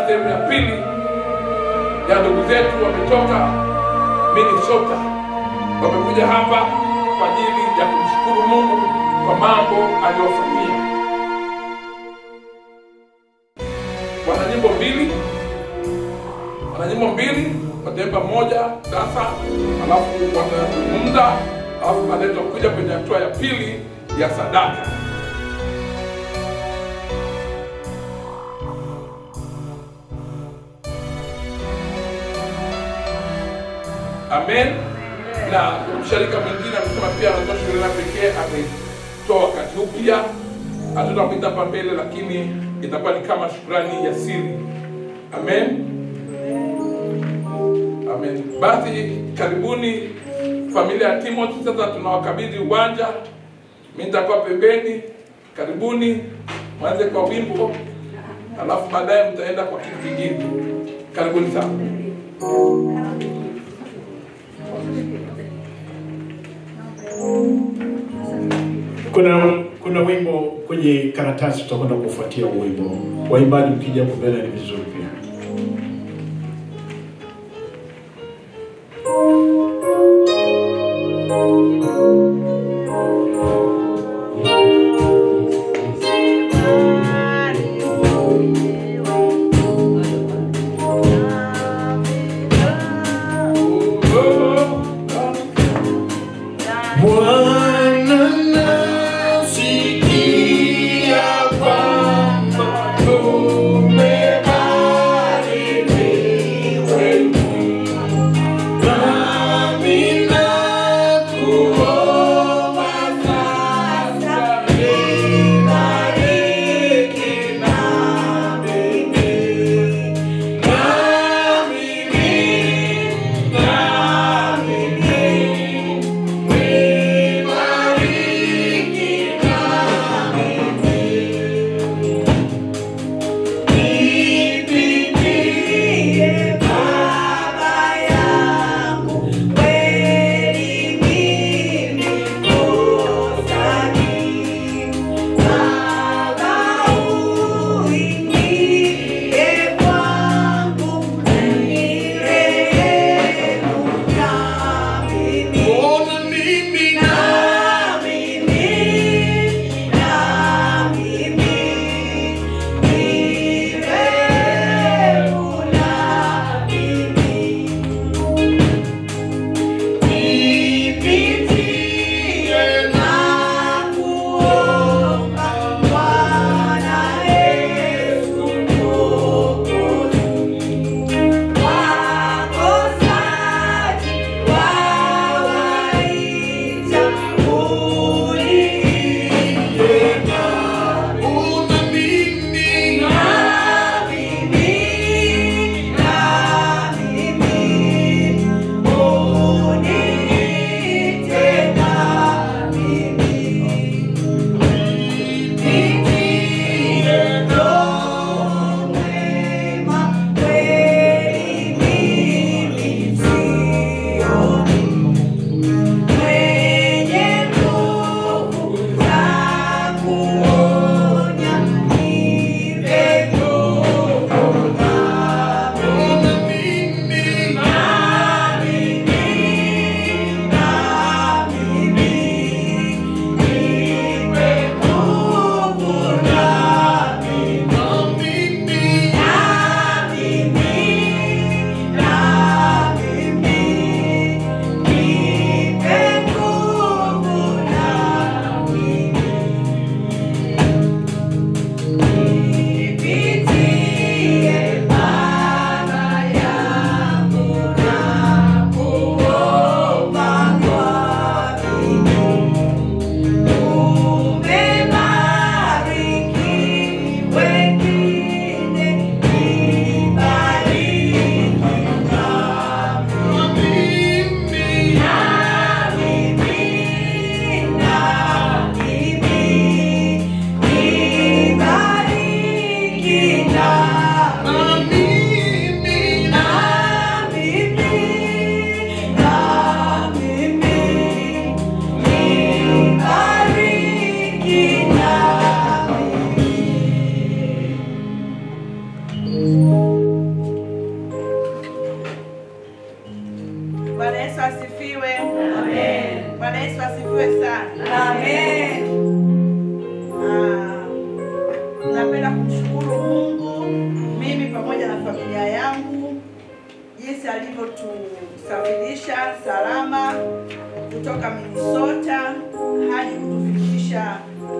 sehemu ya pili ya ndugu zetu wametoka Minnesota. Wamekuja hapa kwa ajili ya kumshukuru Mungu kwa mambo aliyofanyia. Wana nyimbo mbili. Wana nyimbo mbili, wataimba moja sasa, alafu watazungumza, alafu baadaye tutakuja kwenye hatua ya pili ya sadaka. Amen. Na mshirika mwingine amesema pia anatoa shukrani pekee, ametoa wakati huu pia. Hatutampita hapa mbele, lakini itakuwa ni kama shukrani ya siri. Amen. Amen. Basi karibuni familia ya Timothy, sasa tunawakabidhi uwanja. Mimi nitakuwa pembeni. Karibuni, mwanze kwa wimbo, alafu baadaye mtaenda kwa kitu kingine. Karibuni sana. Kuna wimbo kwenye karatasi, tutakwenda kufuatia wimbo. Waimbaji mkija hapo mbele ni vizuri pia. Bwana nasikia kwamba umebarikiwa.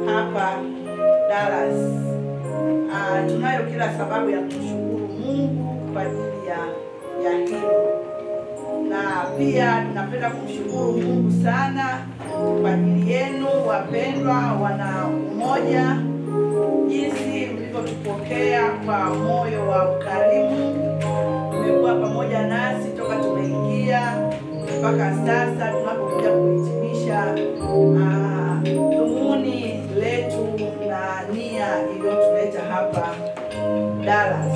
hapa Dallas. Tunayo kila sababu ya kumshukuru Mungu kwa ajili ya hilo. Na pia napenda kumshukuru Mungu sana kwa ajili yenu wapendwa wana umoja, jinsi mlivyotupokea kwa moyo wa ukarimu. Mmekuwa pamoja nasi toka tumeingia mpaka sasa tunapokuja kuhitimisha dhumuni letu na nia iliyotuleta hapa Dallas.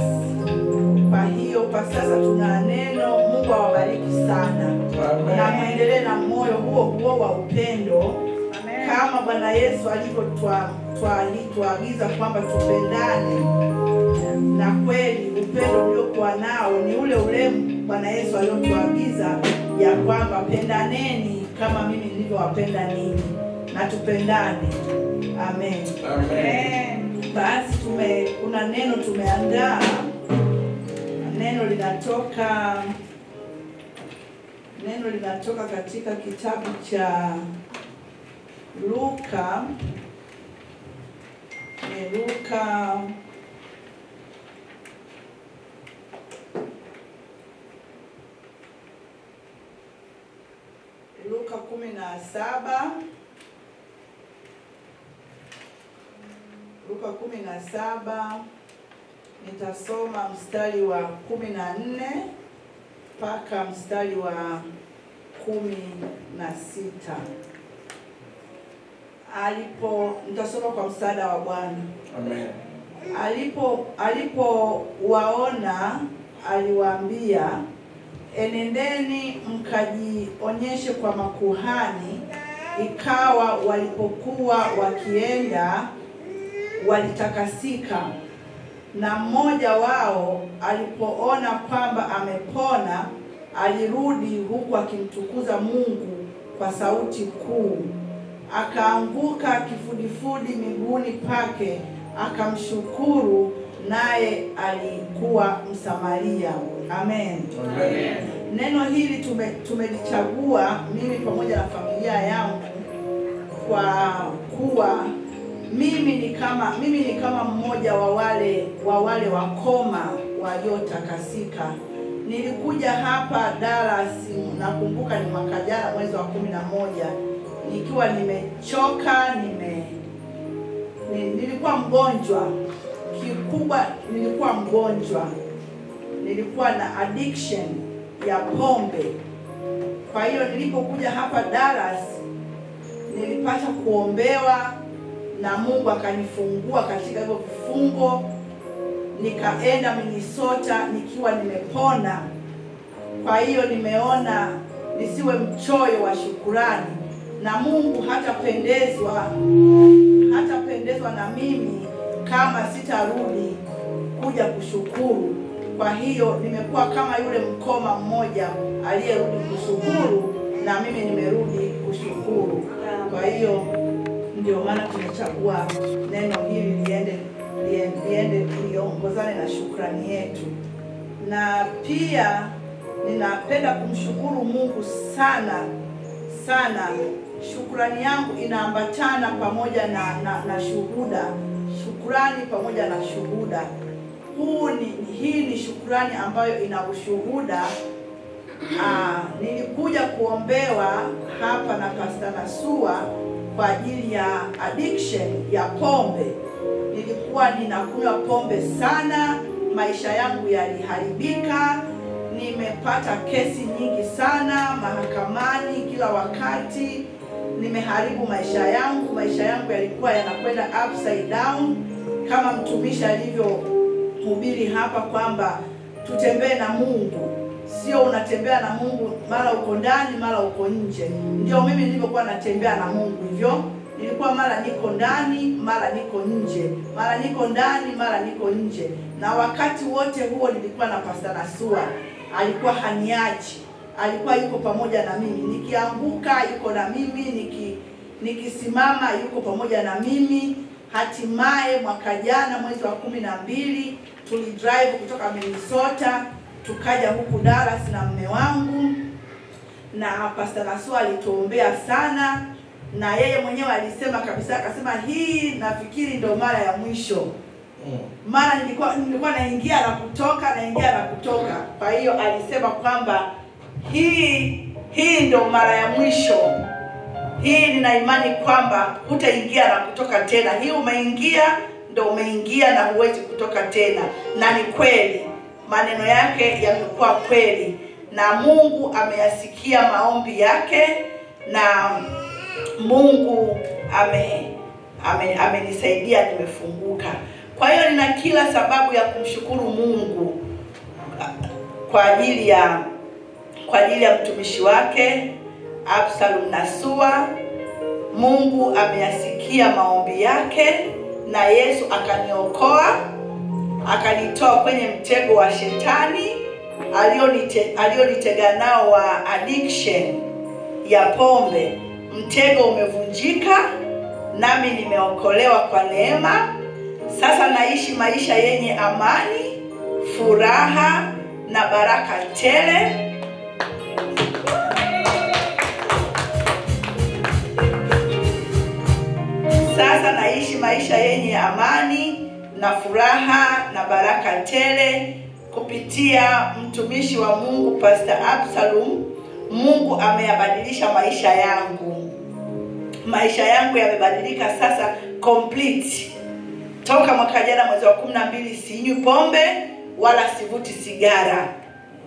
Kwa hiyo kwa sasa tuna neno. Mungu awabariki sana. Amen. Na muendelee na moyo huo huo wa upendo. Amen. Kama Bwana Yesu alivyotuagiza kwamba tupendane. Na kweli upendo uliokuwa nao ni ule ule Bwana Yesu aliyotuagiza ya kwamba pendaneni kama mimi nilivyowapenda ninyi, na tupendane. Amen. Amen. Basi kuna neno tumeandaa. Neno linatoka katika kitabu cha Luka. Ni Luka 17. Luka 17 nitasoma mstari wa 14 mpaka mstari wa 16. Nitasoma kwa msaada wa Bwana. Amen. Alipowaona aliwaambia, enendeni mkajionyeshe kwa makuhani. Ikawa walipokuwa wakienda walitakasika. Na mmoja wao alipoona kwamba amepona, alirudi huku akimtukuza Mungu kwa sauti kuu. Akaanguka kifudifudi miguuni pake, akamshukuru, naye alikuwa Msamaria. Amen. Amen. Neno hili tumelichagua mimi pamoja na familia yangu kwa kuwa mimi ni kama mmoja wa wale wakoma waliotakasika. Nilikuja hapa Dallas, nakumbuka ni mwaka jana mwezi wa 11, nikiwa nimechoka, nilikuwa mgonjwa. Kikubwa nilikuwa mgonjwa. Nilikuwa na addiction ya pombe. Kwa hiyo nilipokuja hapa Dallas nilipata kuombewa na Mungu akanifungua katika hivyo vifungo. Nikaenda Minnesota nikiwa nimepona. Kwa hiyo nimeona nisiwe mchoyo wa shukurani, na Mungu hatapendezwa na mimi kama sitarudi kuja kushukuru. Kwa hiyo nimekuwa kama yule mkoma mmoja aliyerudi kushukuru, na mimi nimerudi kushukuru. Kwa hiyo ndio maana tumechagua neno hili liende liongozane na shukrani yetu. Na pia ninapenda kumshukuru Mungu sana sana. Shukrani yangu inaambatana pamoja na shuhuda. Shukrani pamoja na shuhuda. Hii ni shukrani ambayo ina ushuhuda. Nilikuja kuombewa hapa na Pastor Nasua kwa ajili ya addiction ya pombe. Nilikuwa ninakunywa pombe sana, maisha yangu yaliharibika, nimepata kesi nyingi sana mahakamani kila wakati, nimeharibu maisha yangu, maisha yangu yalikuwa yanakwenda upside down, kama mtumishi alivyohubiri hapa kwamba tutembee na Mungu. Sio unatembea na Mungu mara uko ndani mara uko nje. Ndio mimi nilivyokuwa natembea na Mungu hivyo. Nilikuwa mara niko ndani mara niko nje, mara niko ndani mara niko nje. Na wakati wote huo nilikuwa na Pastor Nasua, alikuwa haniachi, alikuwa yuko pamoja na mimi. Nikianguka yuko na mimi, nikisimama yuko pamoja na mimi. Hatimaye mwaka jana mwezi wa 12 tulidrive kutoka Minnesota tukaja huku Dallas na mume wangu, na Pastor Nasua alituombea sana. Na yeye mwenyewe alisema kabisa, akasema hii nafikiri ndio mara ya mwisho. Mara nilikuwa naingia na kutoka, naingia na kutoka. Kwa hiyo alisema kwamba hii ndio mara ya mwisho. Hii nina imani kwamba hutaingia na kutoka tena. Hii umeingia ndio umeingia na huwezi kutoka tena. Na ni kweli, maneno yake yamekuwa kweli, na Mungu ameyasikia maombi yake, na Mungu amenisaidia, nimefunguka. Kwa hiyo nina kila sababu ya kumshukuru Mungu kwa ajili ya mtumishi wake Absalom Nasua. Mungu ameyasikia maombi yake, na Yesu akaniokoa, akanitoa kwenye mtego wa shetani alionitega nao wa addiction ya pombe. Mtego umevunjika, nami nimeokolewa kwa neema. Sasa naishi maisha yenye amani, furaha na baraka tele. Sasa naishi maisha yenye amani na furaha na baraka tele kupitia mtumishi wa Mungu Pastor Absalom. Mungu ameyabadilisha maisha yangu. Maisha yangu yamebadilika sasa complete. Toka mwaka jana mwezi wa 12 sinywi pombe wala sivuti sigara.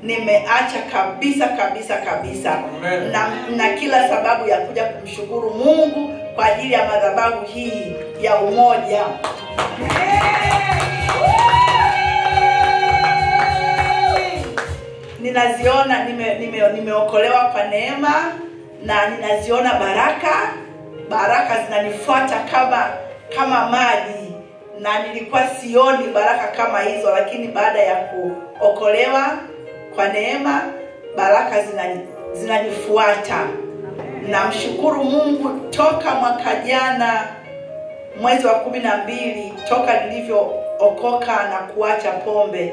Nimeacha kabisa kabisa kabisa. Na kila sababu ya kuja kumshukuru Mungu kwa ajili ya madhabahu hii ya umoja. Ninaziona nimeokolewa kwa neema, na ninaziona baraka. Baraka zinanifuata kama maji, na nilikuwa sioni baraka kama hizo, lakini baada ya kuokolewa kwa neema baraka zinanifuata. Namshukuru Mungu toka mwaka jana mwezi wa 12, toka nilivyookoka na kuacha pombe.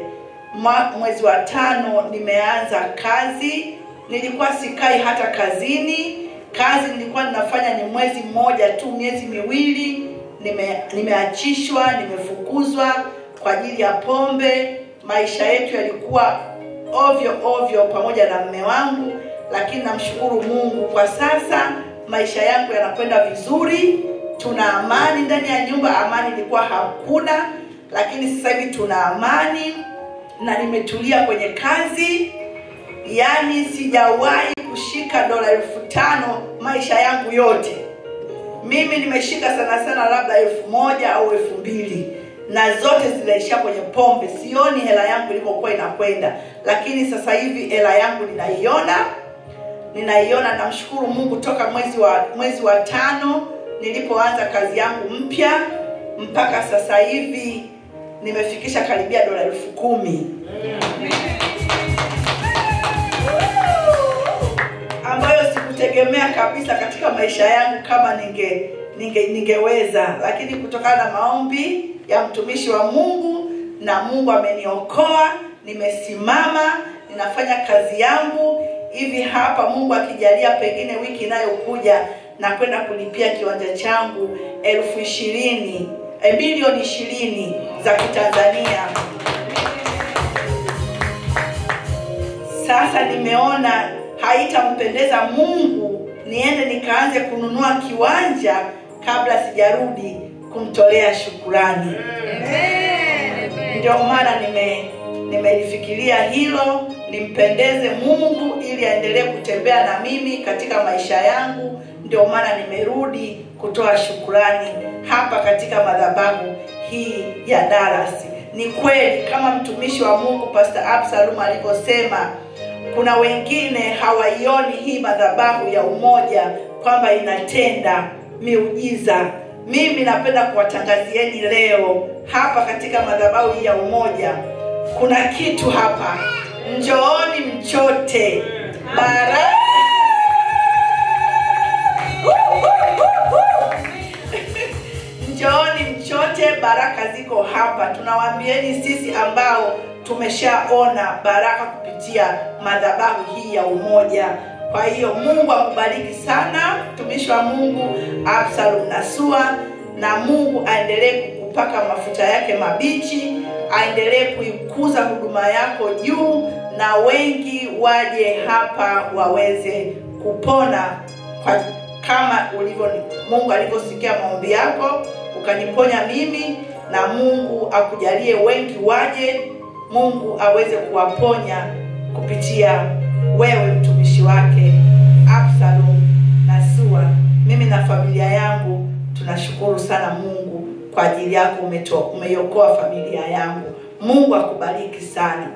Mwezi wa 5 nimeanza kazi. Nilikuwa sikai hata kazini. Kazi nilikuwa ninafanya ni mwezi mmoja tu, miezi miwili. Nimeachishwa, nimefukuzwa kwa ajili ya pombe. Maisha yetu yalikuwa ovyo ovyo pamoja na mume wangu, lakini namshukuru Mungu kwa sasa maisha yangu yanakwenda vizuri. Tuna amani ndani ya nyumba. Amani ilikuwa hakuna, lakini sasa hivi tuna amani na nimetulia kwenye kazi. Yaani sijawahi kushika $5,000 maisha yangu yote. Mimi nimeshika sana sana labda 1,000 au 2,000, na zote zinaishia kwenye pombe. Sioni hela yangu ilipokuwa inakwenda, lakini sasa hivi hela yangu ninaiona. Ninaiona. Namshukuru Mungu toka mwezi wa 5 nilipoanza kazi yangu mpya mpaka sasa hivi nimefikisha karibia $10,000. Ambayo sikutegemea kabisa katika maisha yangu kama ningeweza, lakini kutokana na maombi ya mtumishi wa Mungu na Mungu ameniokoa, nimesimama, ninafanya kazi yangu hivi hapa. Mungu akijalia, pengine wiki inayokuja na kwenda kulipia kiwanja changu milioni 20 za Kitanzania. Sasa nimeona haitampendeza Mungu niende nikaanze kununua kiwanja kabla sijarudi kumtolea shukurani. Ndio maana nimelifikiria hilo, nimpendeze Mungu ili aendelee kutembea na mimi katika maisha yangu. Ndio maana nimerudi kutoa shukurani hapa katika madhabahu hii ya Dallas. Ni kweli kama mtumishi wa Mungu Pastor Absalom alivyosema, kuna wengine hawaioni hii madhabahu ya umoja kwamba inatenda miujiza. Mimi napenda kuwatangazieni leo hapa katika madhabahu hii ya umoja kuna kitu hapa. Njooni mchote baraka. Njooni mchote, baraka ziko hapa. Tunawaambieni sisi ambao tumeshaona baraka kupitia madhabahu hii ya umoja. Kwa hiyo Mungu akubariki sana mtumishi wa Mungu Absalom Nasua, na Mungu aendelee kukupaka mafuta yake mabichi, aendelee kuikuza huduma yako juu, na wengi waje hapa waweze kupona kwa kama ulivyo Mungu alivyosikia maombi yako ukaniponya mimi, na Mungu akujalie wengi waje, Mungu aweze kuwaponya kupitia wewe mtumishi wake Absalom Nasua. Mimi na familia yangu tunashukuru sana Mungu kwa ajili yako, umeiokoa familia yangu. Mungu akubariki sana.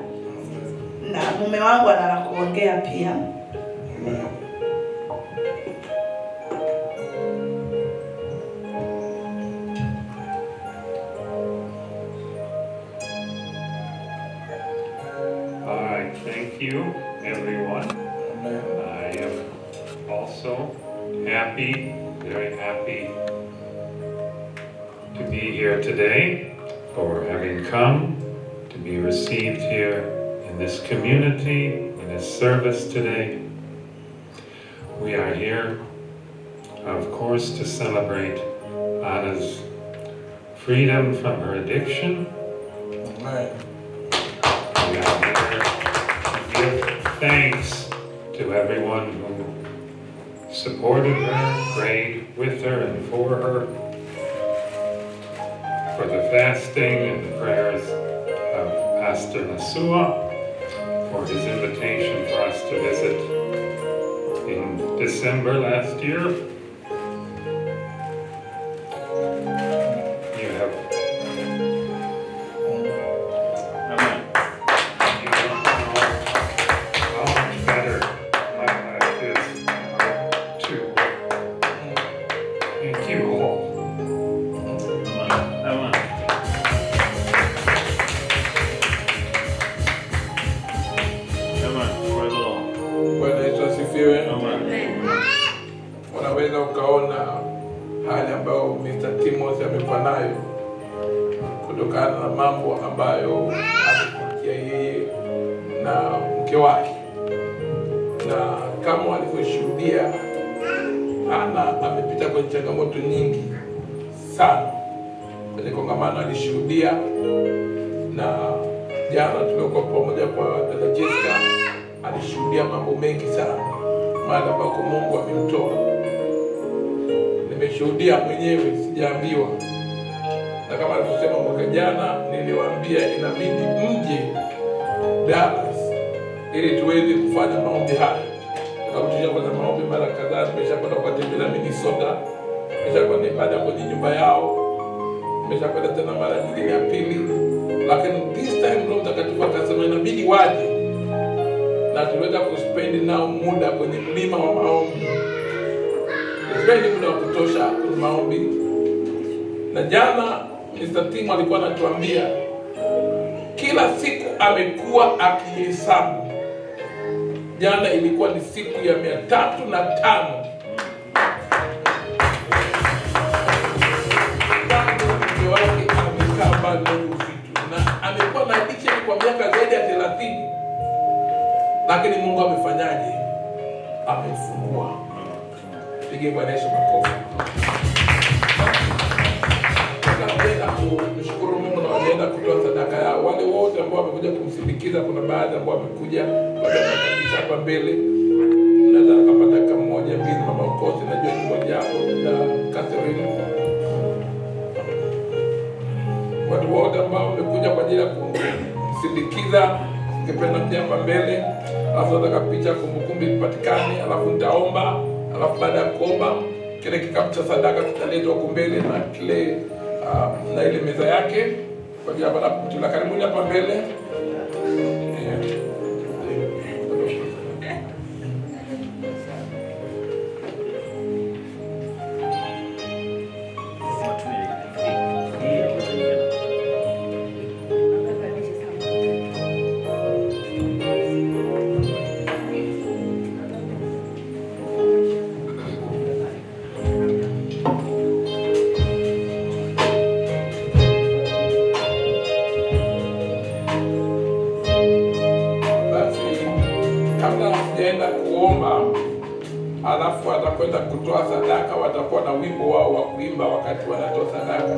Na mume wangu ana kuongea pia. All right, thank you everyone. I am also happy, very happy to be here today, for having come to be received here in this community, in this service today. We are here, of course, to celebrate Anna's freedom from her addiction. Amen. We are here to give thanks to everyone who supported her, prayed with her and for her, for the fasting and the prayers of Pastor Nasua, for his invitation for us to visit in December last year. You have you don't know how much better my life is now too. Thank you all. Amen. Amen. Praise the Lord. Bwana Yesu asifiwe. Amen. Unaweza ukaona hali ambayo Mr. Timothy amekuwa nayo kutokana na mambo ambayo amepitia yeye na mke wake, na kama walivyoshuhudia, Anna amepita kwenye changamoto nyingi sana. Kwenye kongamano alishuhudia, na jana tulikuwa pamoja kwa dada Jessica, alishuhudia mambo mengi sana mahali ambako Mungu amemtoa. Nimeshuhudia mwenyewe, sijaambiwa. Na kama alivyosema mwaka jana, niliwaambia inabidi mje Dallas ili tuweze kufanya maombi haya. Tukakuja kwa maombi mara kadhaa, tumeshakwenda kuwatembelea Minnesota, tumeshakwenda ibada kwenye nyumba yao, tumeshakwenda tena mara nyingine ya pili. Lakini this time Roho Mtakatifu akasema inabidi waje, na tuliweza kuspend nao muda kwenye mlima wa maombi. Tuspend muda wa kutosha kwenye maombi. Na jana Mr. Tim alikuwa anatuambia kila siku amekuwa akihesabu. Jana ilikuwa ni siku ya 305. Tangu mke wake amekaa mbali na vitu, na amekuwa na addiction kwa miaka zaidi ya 30. Lakini Mungu amefanyaje? Amefungua. Pige Bwana Yesu makofi. Tunapenda kumshukuru Mungu na wanaenda kutoa sadaka yao. Wale wote ambao wamekuja kumsindikiza, kuna baadhi ambao wamekuja kabisa hapa mbele. Naweza kupata kama moja mbili, mama Ukosi, najua ni mmoja hapo, dada Catherine. Watu wote ambao wamekuja kwa ajili ya kumsindikiza, ningependa mje hapa mbele. Alafu nataka picha kumbukumbu ipatikane, alafu nitaomba, alafu baada ya kuomba kile kikapu cha sadaka kitaletwa huko mbele na kile na ile meza yake kwa ajili ya baada ya karibuni hapa mbele. Watakwenda kutoa sadaka, watakuwa na wimbo wao wa kuimba wakati wanatoa sadaka.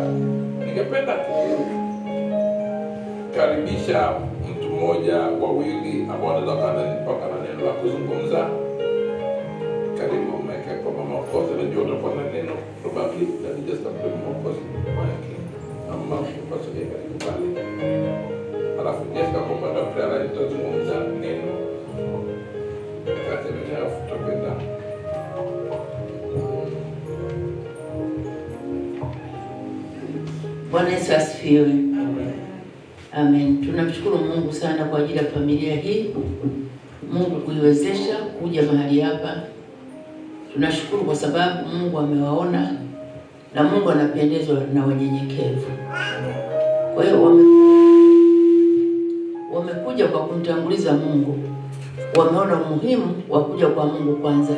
Ningependa kukaribisha mtu mmoja, wawili ambao wanaweza wakawa na neno la kuzungumza. Karibu Mike kwa mama Mwokozi, najua utakuwa na neno probably, that is just a Mwokozi Mike. Mama Mwokozi karibu pale. Alafu Jessica kwa upande wa prayer line tutazungumza neno. Kati ya tutakwenda. Bwana Yesu asifiwe. Amen. Tunamshukuru Mungu sana kwa ajili ya familia hii. Mungu kuiwezesha kuja mahali hapa. Tunashukuru kwa sababu Mungu amewaona na Mungu anapendezwa na wanyenyekevu. Kwa hiyo wamekuja kwa kumtanguliza Mungu. Wameona umuhimu wa kuja kwa Mungu kwanza.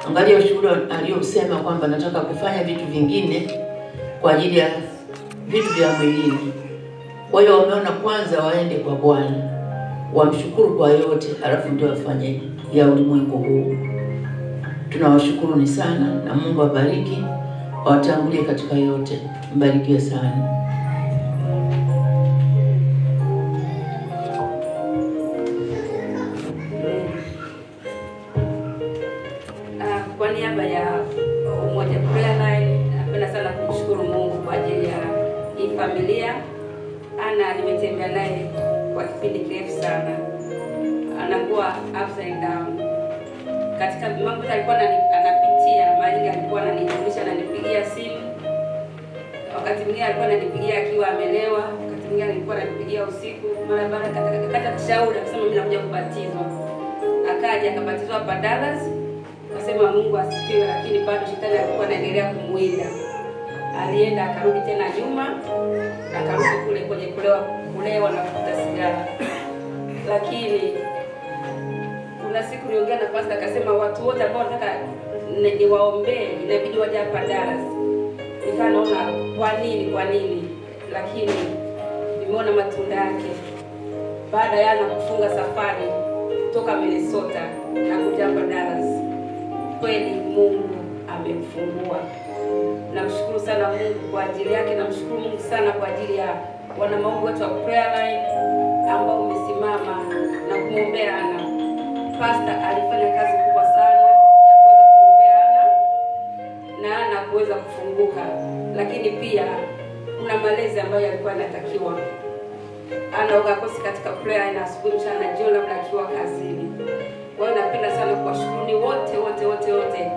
Angalia ushuhuda aliyosema kwamba nataka kufanya vitu vingine kwa ajili ya vitu vya mwilini. Kwa hiyo wameona kwanza waende kwa Bwana, wamshukuru kwa yote, halafu ndio wafanye ya ulimwengu huu. Tunawashukuru ni sana na Mungu awabariki, awatangulie katika yote. Mbarikiwe sana. Kwa niaba ya Umoja Prayer Line, napenda sana kumshukuru Mungu kwa ajili ya hii familia. Ana nimetembea naye kwa kipindi kirefu sana. Anakuwa ups and down. Katika mambo alikuwa anapitia, mara nyingi alikuwa ananijulisha, ananipigia simu. Wakati mwingine alikuwa ananipigia akiwa amelewa, wakati mwingine alikuwa ananipigia usiku, mara baada akakata shauri akasema mimi nakuja kubatizwa. Akaja akabatizwa hapa Dallas. Akasema Mungu asifiwe, lakini bado shetani alikuwa anaendelea kumuinda. Alienda akarudi tena nyuma, akarudi kule kwenye kulewa na kuvuta sigara. Lakini kuna siku niliongea na pastor akasema watu wote ambao nataka niwaombee inabidi waje hapa Dallas. Nikaona kwa nini? Lakini nimeona matunda yake. Baada ya na kufunga safari kutoka Minnesota na kuja hapa Dallas, kweli Mungu amemfungua. Namshukuru sana Mungu kwa ajili yake, namshukuru Mungu sana kwa ajili ya wana maombi wetu wa prayer line ambao umesimama na kumwombea Ana. Pastor alifanya kazi kubwa sana ya kuweza kumwombea Ana na Ana kuweza kufunguka, lakini pia kuna malezi ambayo yalikuwa yanatakiwa. Ana ukakosi katika prayer line asubuhi, mchana, jioni, labda akiwa kazini. Kwa hiyo napenda sana kuwashukuru wote wote wote wote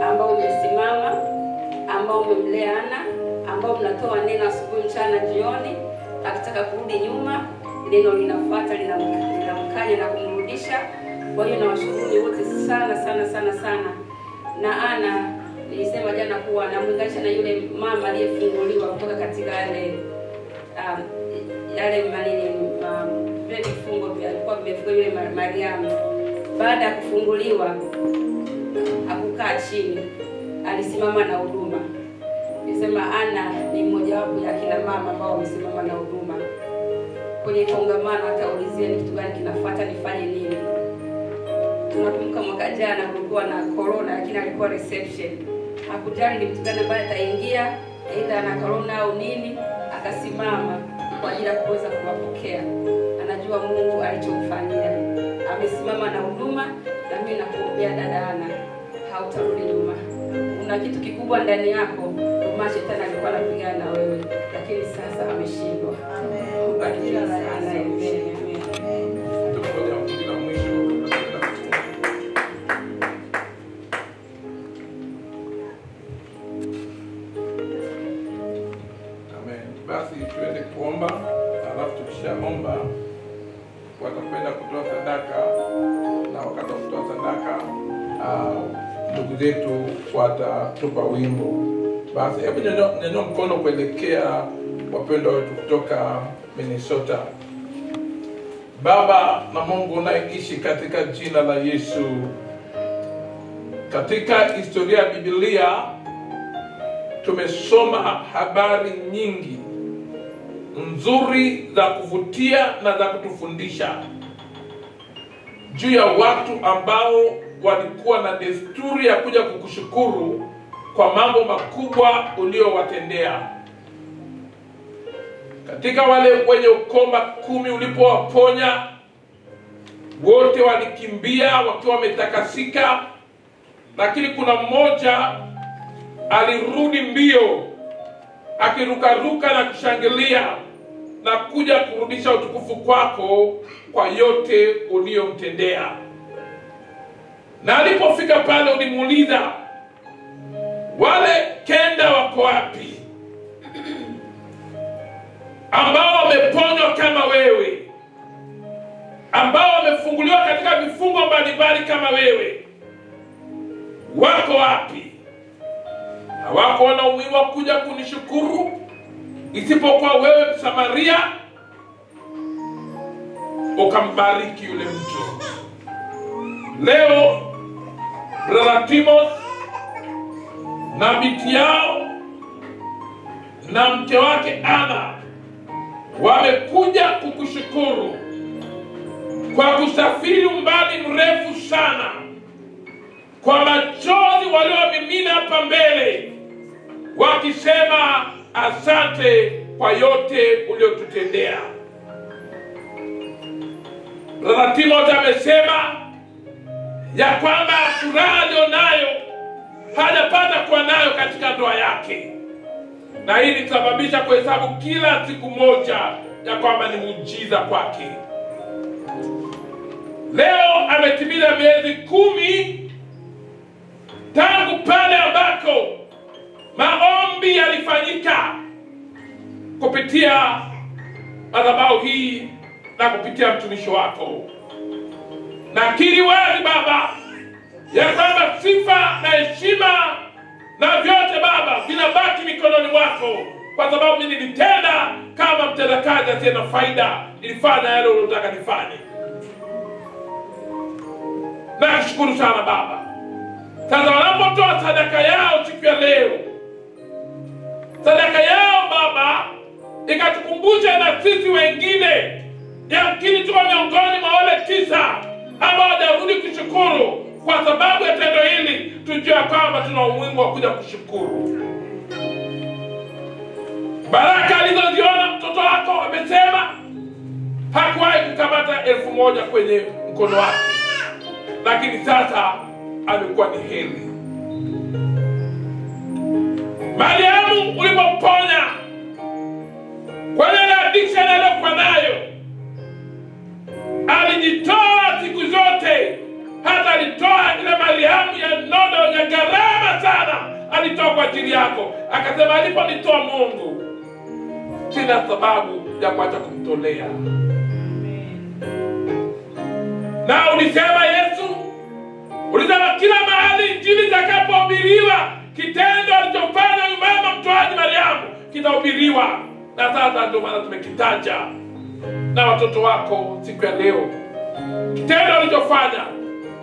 ambao umesimama, ambao umemlea Ana, ambao mnatoa neno asubuhi, mchana, jioni. Akitaka kurudi nyuma, neno linafuata, linamkanya na kumrudisha. Kwa hiyo nawashukuru wote sana sana sana sana. Na Ana nilisema jana kuwa namlinganisha na yule mama aliyefunguliwa kutoka katika yale yale manini vile vifungo vya alikuwa vimefunga yule Mariamu. Baada ya kufunguliwa hakukaa chini, alisimama na huduma. Nisema Ana ni mmoja wapo ya kina mama ambao wamesimama na huduma. Kwenye kongamano ataulizia ni kitu gani kinafuata, nifanye nini. Tunakumbuka mwaka jana kulikuwa na corona, lakini alikuwa reception. Hakujali ni mtu gani ambaye ataingia, aidha ana corona au nini, akasimama kwa ajili ya kuweza kuwapokea. Anajua Mungu alichomfanyia. Amesimama na huduma, na mimi nakuombea dada Ana, hautarudi nyuma. Una kitu kikubwa ndani yako, ndio shetani alikuwa anapigana na wewe, lakini sasa ameshindwa. Amen. Kwa jina la Yesu. Amen. Tukoja mtu mwisho. Amen. Basi tuende kuomba, alafu tukishaomba watakwenda kutoa sadaka, na wakati wa kutoa sadaka ndugu zetu watatupa wimbo. Basi hebu nyanyua mkono kuelekea wapendwa wetu kutoka Minnesota. Baba na Mungu unaishi katika jina la Yesu. Katika historia ya Biblia tumesoma habari nyingi nzuri za kuvutia na za kutufundisha juu ya watu ambao walikuwa na desturi ya kuja kukushukuru kwa mambo makubwa uliowatendea. Katika wale wenye ukoma 10 ulipowaponya, wote walikimbia wakiwa wametakasika, lakini kuna mmoja alirudi mbio akirukaruka na kushangilia na kuja kurudisha utukufu kwako kwa yote uliyomtendea. Na alipofika pale ulimuuliza, wale 9 wako wapi ambao wameponywa kama wewe, ambao wamefunguliwa katika vifungo mbalimbali kama wewe, wako wapi? Hawakuona umuhimu wa kuja kunishukuru isipokuwa wewe Msamaria ukambariki yule mtu. Leo Brother Timothy na binti yao na mke wake Anna wamekuja kukushukuru kwa kusafiri umbali mrefu sana, kwa machozi waliomimina hapa mbele wakisema asante kwa yote uliotutendea. Brother Timothy amesema ya kwamba furaha alionayo hajapata kuwa nayo katika ndoa yake, na hii ilisababisha kuhesabu kila siku moja ya kwamba ni muujiza kwake. Leo ametimiza miezi 10 tangu pale ambako maombi yalifanyika kupitia madhabahu hii na kupitia mtumishi wako. Nakiri wazi Baba ya kwamba sifa na heshima na vyote Baba vinabaki mikononi mwako, kwa sababu mimi nilitenda kama mtendakazi asiye na faida, nilifanya yale uliyotaka nifanye. Nakushukuru sana Baba. Sasa wanapotoa sadaka yao siku ya leo, sadaka yao Baba ikatukumbusha na sisi wengine, yamkini tuko miongoni mwa wale 9 ambao hawajarudi kushukuru. Kwa sababu ya tendo hili tujue kwamba tuna umuhimu wa kuja kushukuru. Baraka alizoziona mtoto wako, amesema hakuwahi kukamata 1000 kwenye mkono wake, lakini sasa amekuwa ni heri. Mariamu ulipomponya kwa ile addiction aliyokuwa nayo, alijitoa siku zote. Hata alitoa ile Mariamu ya nodo ya gharama sana, alitoa kwa ajili yako. Akasema aliponitoa Mungu, sina sababu ya kuacha kumtolea. Na ulisema Yesu, ulisema kila mahali injili itakapohubiriwa, kitendo alichofanya huyu mama mtoaji Mariamu kitahubiriwa. Na sasa ndio maana tumekitaja na watoto wako siku ya leo. Kitendo alichofanya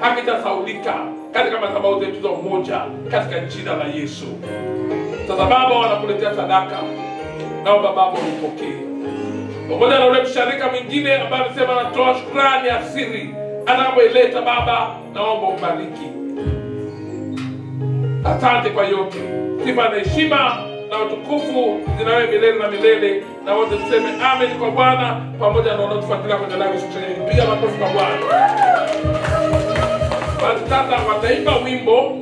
hakitasahaulika katika madhabahu zetu za umoja, katika jina la Yesu. Sasa Baba, wanakuletea sadaka, naomba Baba uipokee. Pamoja na ule msharika mwingine ambaye amesema anatoa shukrani ya siri, anapoileta Baba, naomba ubariki. Asante kwa yote. Sifa na heshima na utukufu zinawe milele na milele, na wote tuseme amen kwa Bwana, pamoja na wanaotufuatilia kwenye live stream. Piga makofi kwa Bwana. Basi sasa wataimba wimbo,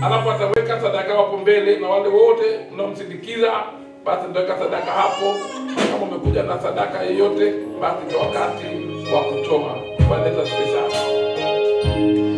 alafu wataweka sadaka hapo mbele, na wale wote mnaomsindikiza basi ndaweka sadaka hapo. Kama umekuja na sadaka yoyote, basi ni wakati wa kutoa. Bwana Yesu asifiwe sana.